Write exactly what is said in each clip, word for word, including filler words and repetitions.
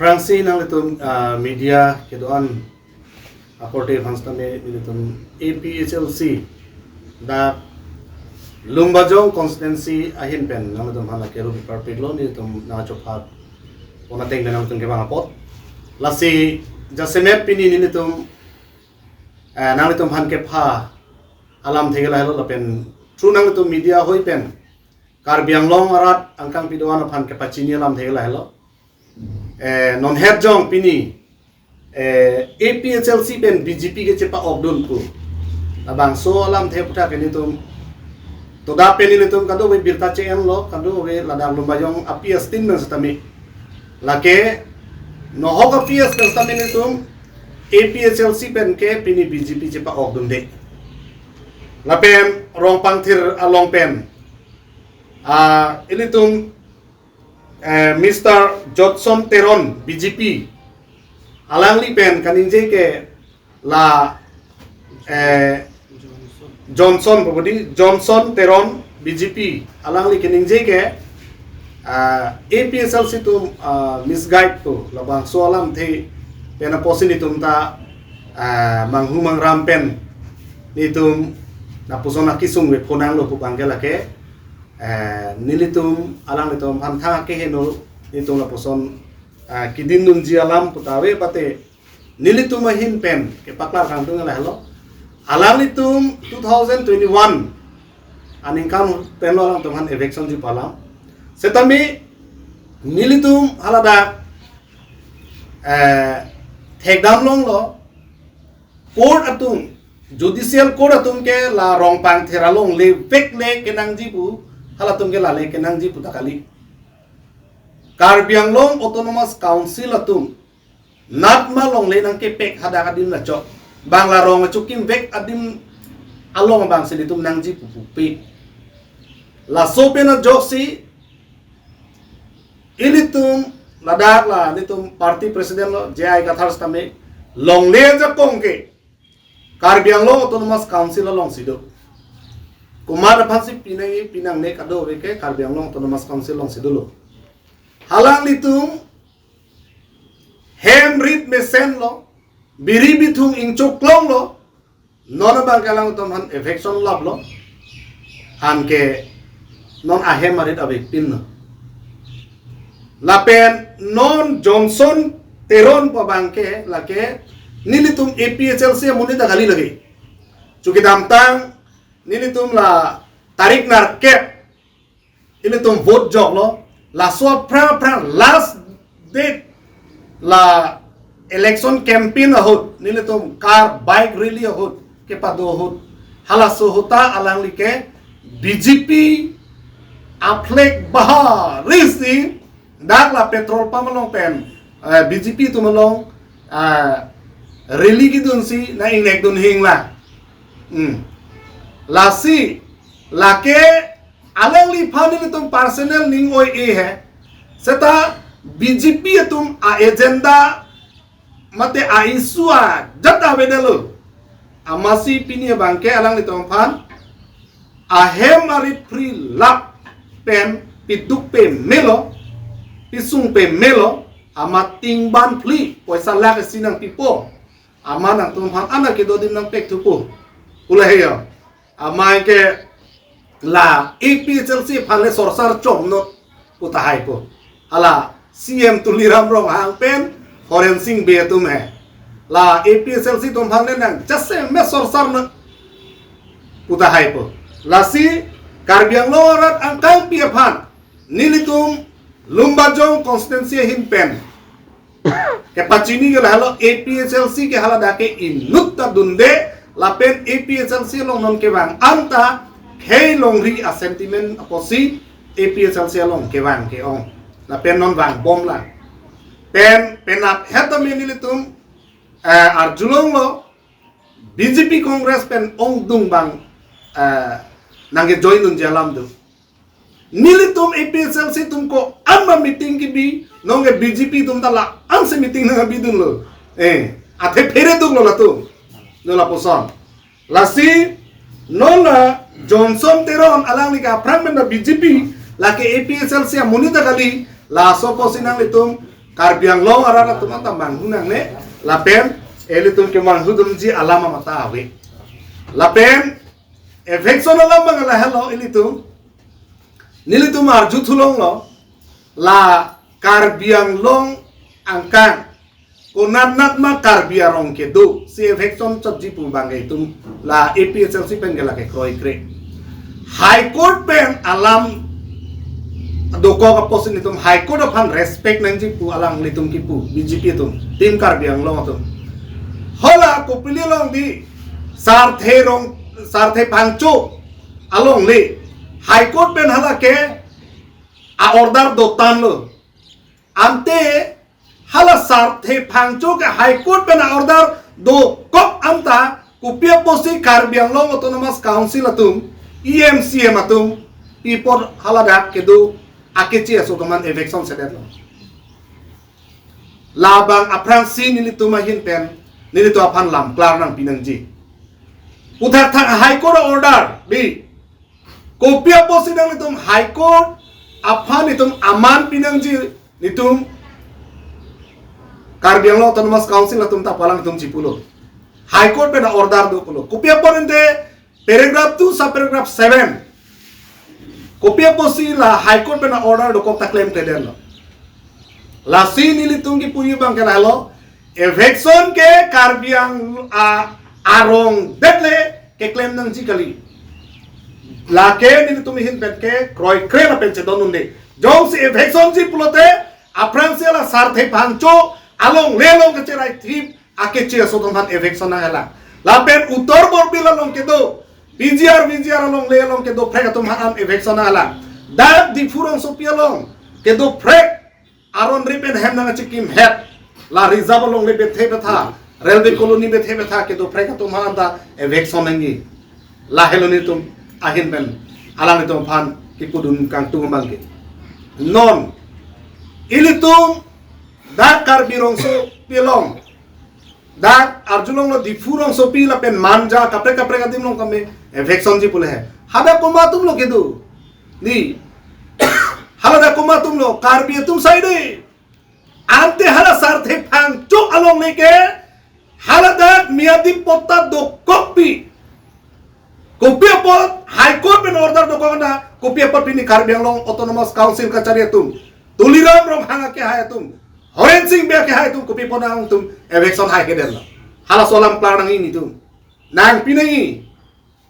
Aphrangsi nanglitum, ah, media kedo-an akorte aphan sitame nelitum A P H L C dak Lumbajong constituency ahin pen nanglitum aphan lake rupi parpiklo, nelitum nangchopha pon ateng pen nanglitum kevang apot. Lasi jasemet pini nelitum, eh, nanglitum aphan kepha alamthe ke lahelo lapen through nanglitum media ahoi pen Karbi Anglong arat angkangpi do-an aphan kepachini alamthe ke lahelo. Eh, non het jong pini, eh, A P H L C pen B J P ke chepa-okdun pu labangso alamthe aputhak ke nelitum, to dak pen nelitum kadokave birta che-enlo, kadokave ladak Lumbajong a P S tin pen sitame. Lake nohok a P S pen sitame nelitum A P H L C pen ke pini B J P chepa-okdunde. Lapen Rongpangthir along pen, ah, ilitum, eh, Mister Johnson Teron, B J P, alangli pen kaningje ke la, eh, Johnson, pabudi Johnson Teron, B J P, alangli kaningje ke, ah, A P H L C atum, ah, misguide pu labangso alamthe pen apotsi nelitum ta, ah, manghu mangram pen nelitum lapuson akesung ve phonanglo pu abang ke lake, eh, nelitum alanglitum aphan thang akeheno, nelitum lapuson, ah, kedindunji alam puta ave, pate nelitum ahin pen kepaklar kangtung lahelo. Alanglitum two thousand twenty-one aningkan penlo alangtum aphan eviction ji pu alam. Setame nelitum haladak, eh, thekdam longlo, court atum, judicial court atum ke la Rongpangthir alongle vek le kenangji pu, halatum ke la le kenangji pu ta kali. Karbi Anglong Autonomous Council atum natma longle nangkepek hadak adim lachot. Bang la rong achukim vek adim along abangsi nelitum nangji pu pupe. Laso pen ajoksi ilitum ladak la nelitum party president lo J I Kathar sitame longle ajakong ke Karbi Anglong Autonomous Council alongsi do. Komat aphansi pinang, pinangne kadokave ke Karbi Anglong Autonomous Council alongsi dolo. Halanglitum hem rit mesenlo, biri bithung ingchoklonglo, non abang ke alangtum aphan eviction laplo, anke non ahem arit avepinlo. Lapen non Johnson Teron pu abang ke lake nelitum A P H L C amonit ta kali lake. Chukidamtang nelitum la tarik nerkep ilitum vote joklo, laso aphrang aphrang last date la election campaign ahut, nelitum car bike rally ahut kepado ahut, halaso ahut ta alangli ke B J P a-flag bahari si dak la petrol pump along pen, eh, B J P atum along, eh, rally kedunsi nang-ingnek dun hingla. Hmm. Lasi lake alangliphan nelitum personal ning oi-e he. Seta B J P atum a-agenda mate a-issue ajat avedetlo. Amatsi pini abang ke alanglitum aphan ahem arit phri lap pen piduk pemelo, pisung pemelo, amat ting ban phli, poisa lakh isi nangpipo. Amat nangtum aphan ana kedo adim nangpek thupo. Pu lahei ya. Amat ke la A P H L C aphan le sorsar chomno pu tahai po. Hala C M Tuliram Ronghang pen Horensing Bey atum he. La A P H L C atum aphan le nang jasemet sorsarno pu tahai po. Lasi Karbi Anglong arat angkangpi aphan nelitum Lumbajong constituency ahin pen kepachini ke lahelo, A P H L C ke haladak ke inut ta dunde, lapen A P H L C along non kevang anta khei longri a-sentiment apotsi A P H L C along kevang ke-ong. Lapen non vangbomlang. Pen penap het tame nelitum, eh, arjulonglo, B J P Congress pen ongdung abang, eh, nangkejoin dunji alam do. Nelitum A P H L C atum ko-an ma meeting kebi, nonke B J P atum ta la-ansi meeting nangkebidunlo. Eh, athe phere duklo latum. Lo lapuson. Lasi non la Johnson Teron alangli ke aphrang pen ta B J P, lake A P H L C amonit ta kali, laso apotsi nanglitum Karbi Anglong arat atum anta manghu nangne, lapen ilitum kemanghu dunji alam amata ave. Lapen eviction alam abang lahelo ilitum, nelitum arju thulonglo, la Karbi Anglong angkang konatnat ma Karbi arong kedo si eviction chotji pu abangke itum la A P H L C pen ke lake kroikre. High Court pen alam dokok apotsi nelitum High Court aphan respect nangji pu alanglitum kipu, B J P atum, Team Karbi Anglong atum. Hala kopili along di, Sarthe Rong, Sarthe Phangcho alongle High Court pen hala ke a-order dotanglo. Ante hala Sarthe Phangcho ke High Court pen a-order dokok anta, kopi apotsi Karbi Anglong Autonomous Council atum, E M C M atum, pi apot hala dak kedo akeche aso atum aphan eviction sedetlo? Labang aphrangsi nelitum ahin pen, nelitum aphan lam klar nangpi nangji. Puthak thak High Court order bi, kopi apotsi nanglitum High Court aphan itum aman pi nangji, nelitum Karbi Anglong Autonomous Council atum ta pu alanglitum chipulo. High Court pen order do pulo. Kopi apot ante paragraph two subparagraph seven. Kopi apotsi la High Court pen order dokok ta klemkledetlo? Lasi nelitum kipu abangke lahelo, eviction ke Karbi Ang-, a-, arong det le keklem nangji kali. Lake nelitum ahin pen ke kroikre lapen chedon unde. Jongsi eviction ji pulote, aphrangsi la Sarthe Phangcho alongle along kacherai thip akeche aso atum aphan eviction nanghalang. Lapen Uttar Borbil along kedo, P G R, V G R alongle along kedo phrek atum aphan eviction nanghalang. Dak Diphu rongsopi along kedo phrek, aron ri pen hem nangchikimhet, la reserve alongle bethe betha, railway colony bethe betha kedo phrek atum aphan ta eviction nangji. Lahelo nelitum ahin pen alanglitum aphan kipudun kangtung abangke. Non ilitum dak Karbi rongsopi along, dak arjulonglo Diphu rongsopi lapen Manja kaprek kaprek adim along kami eviction ji pule he. Hadak komat atumlo kedo? Di, hala dak komat atumlo? Karbi atum sai dei. Ante hala Sarthe Phangcho alongle ke hala dak Miyadi patta dokok pi. Kopi apot High Court pen order dokok na, kopi apot pini Karbi Anglong Autonomous Council kachari atum, Tuliram Ronghang akehai atum, Horen Sing Bey akehai atum, kopi apot nangtum eviction hai kedetlo? Halaso alam klar nangji nelitum. Nangpi nangji.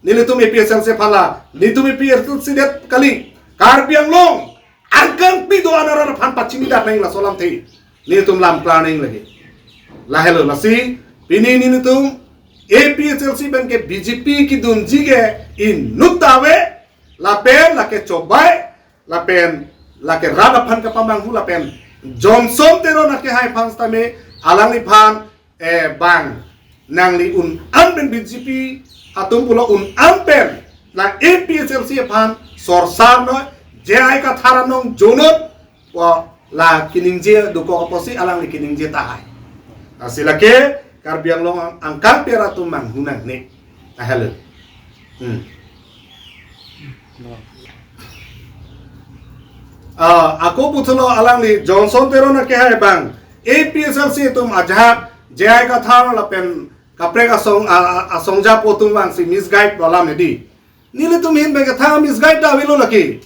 Nelitum A P H L C aphan la, nelitum A P H L C det kali, Karbi Anglong angkang pi do-an arat aphan pachini dak nangji laso alamthe. Nelitum lam klar nangji lake. Lahelo, lasi pini nelitum A P H L C pen ke B J P kidunji ke inut ta ave, lapen lake chobai, lapen lake rat aphan kapamanghu lapen Johnson Teron akehai aphan sitame alangliphan, eh, bang nangli un-an pen, B J P atum pulo un-an pen la A P H L C aphan sorsar noi, J I Kathar anong jonot, wa la keningje dokok apotsi alangli keningje tahai. Lasi lake Karbi Anglong ang-, angkang pi arat atum manghu nangne. Ahelo. Hmm. Ah, ako puthot lo, alangli Johnson Teron akehai bang A P H L C atum ajahak J I Kathar lapen kaprek asong, a, a, asong japo atum vangsi misguide lo alam hedi. Nelitum ahin pen ke thang misguide ta avelo lake.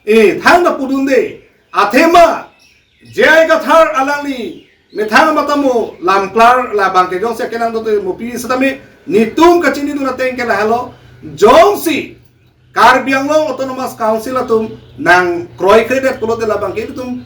Eh, thang ta pudunde. Athema J I Kathar alangli methang matamo lam klar, labang ke jongsi kenang dote mo pi sitame, nelitum kachinidun ateng ke lahelo, jongsi Karbi Anglong Autonomous Council atum nangkroikredet pulote labang ke nelitum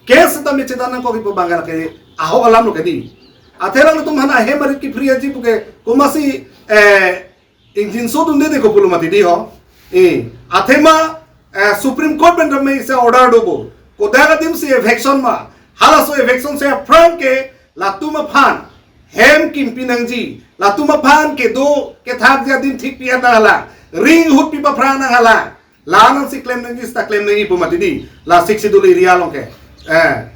case sitame chedan nangkok ipo bang ke lake ahok alam lo kedi. Athe alanglitum aphan ahem arit kipri aji pu ke komatsi, eh, ingjinso dunde de ko pulo mati di ho. Eh, athema, eh, Supreme Court pen tame isi order dopo. Kodak adim si eviction ma. Halaso eviction si aphrang ke latum aphan hem kimpi nangji, latum aphan kedo kethakji adim thik pi-et nanghalang, ring ahut pi paphrang nanghalang. La-an si klem nangji sita klem nangji pu mati di. La Sixth Schedule area along ke, eh,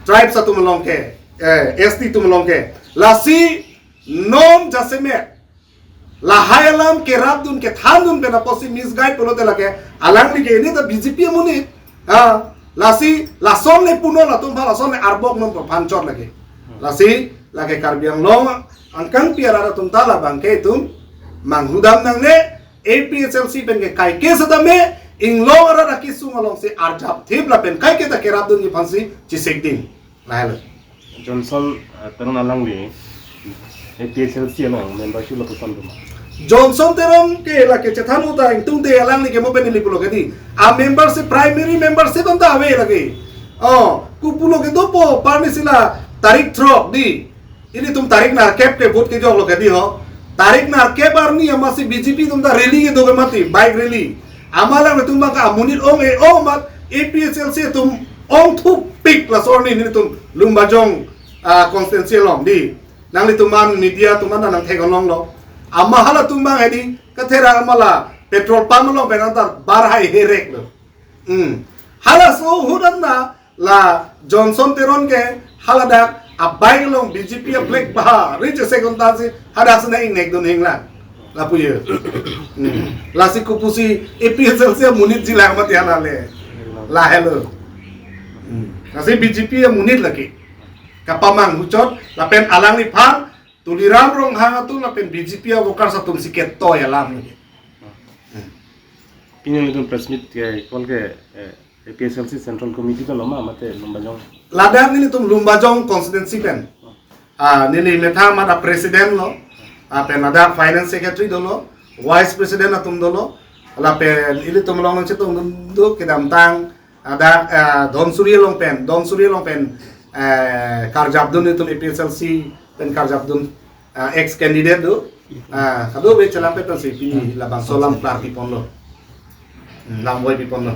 tribes atum along ke, eh, S T atum along ke. Lasi non jasemet lahai alam kerapdun kethandun pen apotsi misguide pulote lake alangli ke ini ta B J P amonit. Ah, Lasi lason le punon latum aphan, lason le arbok non aphan chot lake. Lasi lake Karbi Anglong angkangpi arat atum ta labangke itum manghudam nangne, A P H L C pen ke kaike setame Inglong arat akesung alongsi arjapthip lapen kaike ta kerapdunji aphansi chesikding. Lahelo. Johnson, eh, Teron alangli A P H L C along membership lo pusam duma. Johnson Teron ke lake chethan ahut ta ingtungte alangli ke mo pen neli pulo ke dei. A membership, primary membership anta ave lake. Oh, kopulo ke dopo, parni sila tarik throk dei. Ilitum tarik nerkep ke vote kejok lo ke dei ho. Tarik nerkep arni amatsi B J P atum ta rally kedo ke mati, bike rally. Amat alanglitum abang ke amonit ong-e-ong amat A P H L C atum ongthupik laso arni nelitum Lumbajong, ah, constituency along dei. Nanglitum an media atum an nangtheklonglo. Amat halatum abang hedi kathera amat la petrol pump along pen anta bar hai herek lo. Hmm. Halaso ahut anta la Johnson Teron ke haladak a-bike along B J P a-flag bahari chesek untansi hadak sina ingnek dun hinglang. Lapu ye. Hmm. Lasi kopusi A P H L C amonit jilang mati hala le. Lahelo. Hmm. Lasi B J P amonit lake. Kapamanghu chot lapen alangliphan Tuliram Ronghang atum lapen B J P a-workers atumsi ketoi alam lake. Pini nelitum press meet ke call ke, eh, A P H L C Central Committee dolo ma mate Lumbajong? Ladak nelitum Lumbajong constituency pen. Ah, neli methang amat a-president lo. Ah, pen ladak finance secretary dolo. Vice president atum dolo. Lapen ilitum along nangchetongdun do kedamtang ladak, ah, Dhansiri along pen, Dhansiri along pen, eh, karjapdun itum A P H L C pen karjapdun, ah, ex candidate do. Ah, kadokave chelang pe pensi pini labangso alam klar piponlo. Hmm, lam voi piponlo.